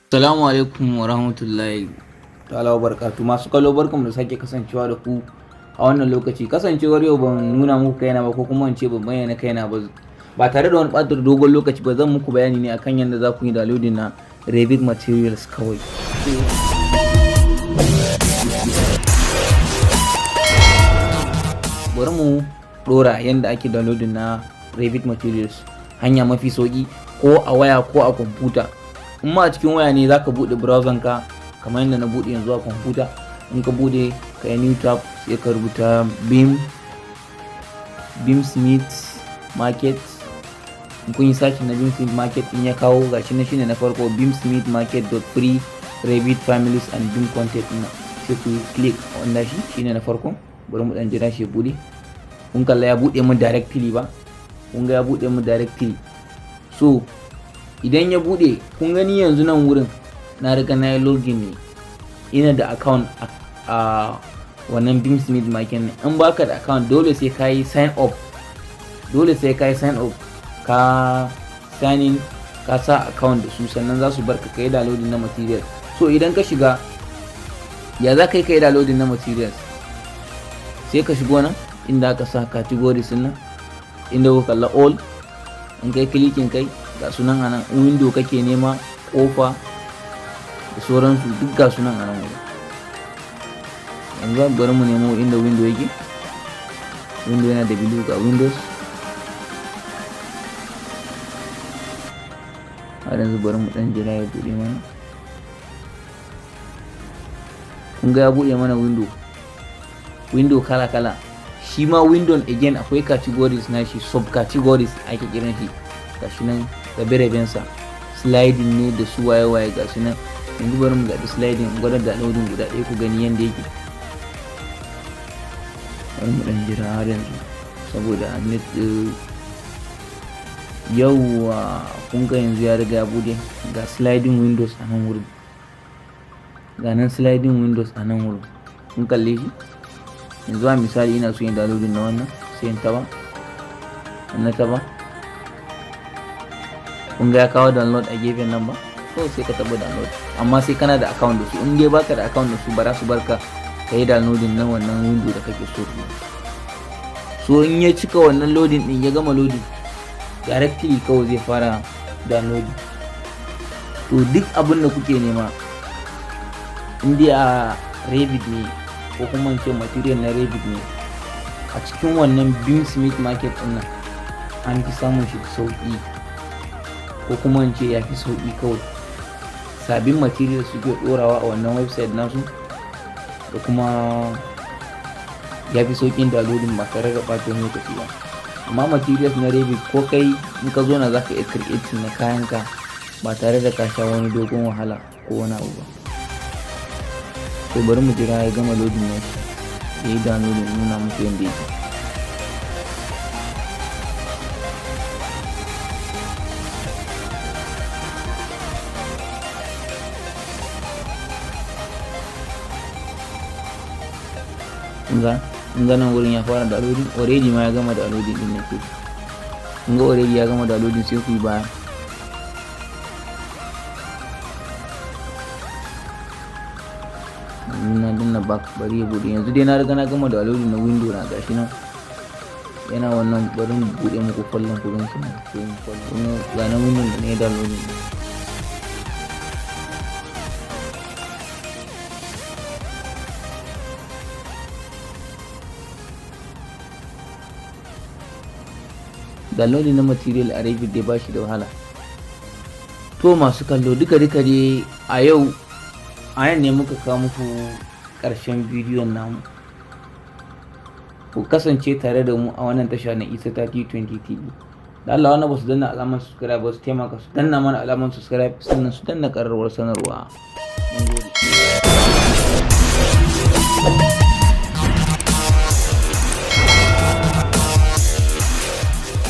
Salamu alaikum wa rahmatullahi ta'ala wa barakatu. Masu kallo, barkanmu da sake kasancewa da ku a wannan lokaci. Kasancewar yau ban nuna muku kaina ba, ko kuma in ce ban bayyana kaina ba, ba tare da wani ɓata dogon lokaci ba, zan muku bayani ne akan yadda za ku yi downloading na Revit materials kawai. Bari mu dora yadda ake downloading na Revit materials, hanya mafi sauki, ko a waya ko a kwamfuta. In ma a cikin waya ne, zaka bude browser ka kamar yadda na bude yanzu a kwamfuta. In ka bude, ka yi new tab, sai ka rubuta BIMsmith Market. In kun yi search na BIMsmith Market, in ya kawo, gashi na shine na farko, bimsmithmarket.free Revit families and BIM content ɗin, sai ku yi click wanda shi shine na farko. Bari mu dan jira shi ya bude. Kun kalla, ya bude mu directly ba? Kun ga ya bude mu directly. So idan ya bude, kun gani yanzu nan wurin na riga na yi login ne, ina da account a wannan BIMsmith Market ne. In baka da account, dole sai ka yi sign up, dole sai ka yi sign up, ka sign in, ka sa account da su, sannan za su barka ka yi downloading na material. So idan ka shiga, ya za ka yi ka yi downloading na materials? Sai ka shigo nan inda aka sa categories nan, inda kuka kalla all. In kai clicking kai, ga sunan anan, window kake nema, kofa da sauransu, duk ga sunan anan wurin. Yanzu bari mu nemo inda window yake. Window yana da blue, ga windows. Har yanzu bari mu dan jira ya bude mana. Kun ga ya bude mana window, window kala kala. Shi ma window again akwai categories na shi, subcategories ake kiran shi. Gashi nan rabe-rabensa, sliding ne da su waye waye, gashi nan. Yanzu bari mu zaɓi sliding, gwada downloading guda ɗaya ku gani yadda yake. Bari mu ɗan jira har yanzu saboda net. Yauwa, kun ga yanzu ya riga ya bude. Ga sliding windows a nan wurin, ga nan sliding windows a nan wurin, kun kalle shi. Yanzu a misali ina so yin downloading na wannan, sai in taba. In na taba, kun ga ya kawo download a gefen nan ba? Kawai sai ka taba download, amma sai kana da account da su. In dai baka da account da su, ba za su barka ka yi downloading na wannan window da kake so. So in ya cika wannan loading din, ya gama loading, directly kawai zai fara downloading. To duk abin da kuke nema, in dai a Revit ne, ko kuma in ce material na Revit ne, a cikin wannan BIMsmith Market din nan an fi samun shi da sauki, ko kuma in ce ya fi sauki. Kawai sabbin material suke dorawa a wannan website nasu, da kuma ya fi saukin downloading ba tare da ɓata lokaci ba. Amma materials na Revit, ko kai in ka zo na, za ka iya creating na kayanka ba tare da ka sha wani dogon wahala ko wani abu ba. To bari mu jira ya gama loading na shi, ya yi downloading, nuna muku yadda yake. Kun ga nan wurin ya fara downloading already ma, ya gama downloading din nake. Kun ga already ya gama downloading. Sai ku yi baya. Na danna back, bari ya bude. Yanzu dai na riga na gama downloading na window na, gashi nan yana wannan. Bari mu bude muku folder ku gan shi nan. Ga na window da na yi downloading. Downloading na material a Revit dai bashi da wahala. To masu kallo, duka duka dai a yau a nan ne muka kawo muku ƙarshen bidiyon namu. Ku kasance tare da mu a wannan tasha na Isa 3020 TV. Da Allah wanda ba su danna alamar subscribe ba, su taimaka su danna mana alamar subscribe, sannan su danna ƙararrawar sanarwa.